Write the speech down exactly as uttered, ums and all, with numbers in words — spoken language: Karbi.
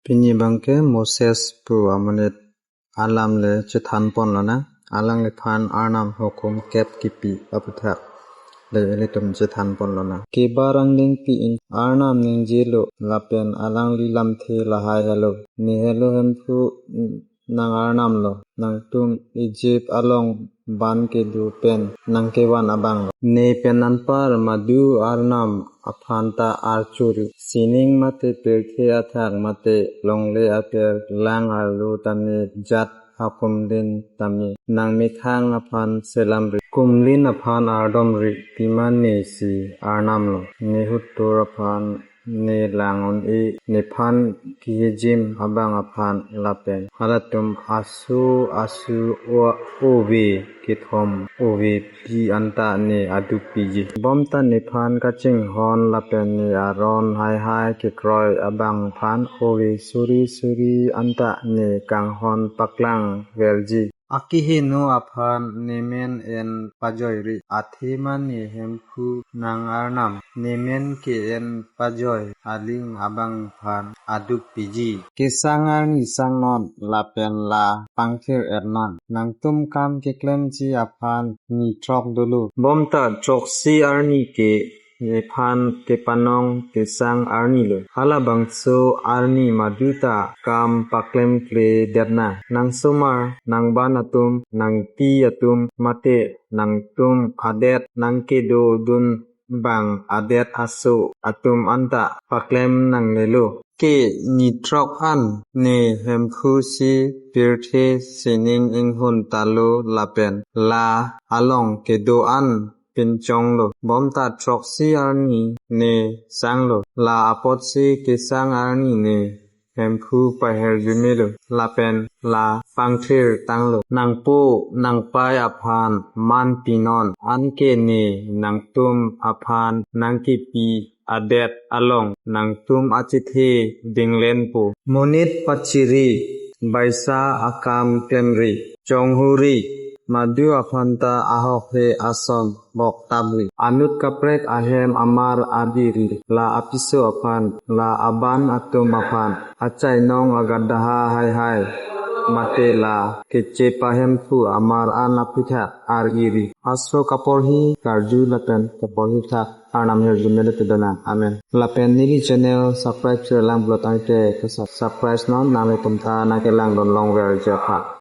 Pini abangke Moses pu amonit alam le chethan ponlonang. Alangliphan Arnam hukum kep kipi aputhak le ilitum chethan ponlonang. Kebar angdengpi in Arnam ningjelo lapen alangli lamthe lahai helo. Ne helo Hemphu, nang Arnam lo. Nangtum Egypt along ban kedo pen nangkevan abang lo. Ne pen anpar madu Arnam aphan ta archori. Sining mate pirthe athak mate longle aper lang arlo tame jat akumlin tame nangmethang aphan selamri. Kumlin aphan ardomri, pima ne si Arnam lo. Ne hutur aphan ne lang un-e, nephan kehijim abang aphan lapen halatum asu asu o- ove kethom ove pi anta ne aduk piji. Bonta nephan kachinghon lapen ne aron haihai kekroi abang aphan ove suri suri anta ne kanghon paklang verji. Akeheno aphan ne men en pajoiri. Athema ne Hemphu nang Arnam, ne men ke-en pajoi aling abang aphan aduk piji. Kesang arni sangnon lapen la pangthir ernon. Nangtum kam keklemji aphan ni throk dolo. Bonta throksi arni ke nephan kepanong kesang arni lo. Halabangso arni madu ta kam paklemkledetnang. Nangsomar, nangban atum, nangpi atum, mate nangtum adet nangkedodun bang adet aso atum anta paklem nangnelo. Ke ni throk an ne Hemphu si pirthe sining inghun talo lapen la along kedo an pinchonglo. Bonta throksi arni ne sanglo. La apotsi kesang arni ne Hemphu paherjumelo lapen la pangthir tanglo. Nangpo nangpai aphan man pinon, anke ne nangtum aphan nangkepi adet along nangtum achethe dinglenpo. Monit pachiri, baisa akam klemri, chonghuri, madu aphan ta ahokhe ason bok tamri. Anut kaprek ahem amar adiri, la apiso aphan, la aban atum aphan, achainong agadaha haihai, mate la kechep ahemphu amar an aputhak ar-iri. Aso kaporhi karju lapen kaporhi thak Arnam hirjume le pedonang. Amen. Lapen neli channel subscribe chelang pulo tangte ke sub-, subscribe non, nanglitum ta nangkelangdun longverji aphan.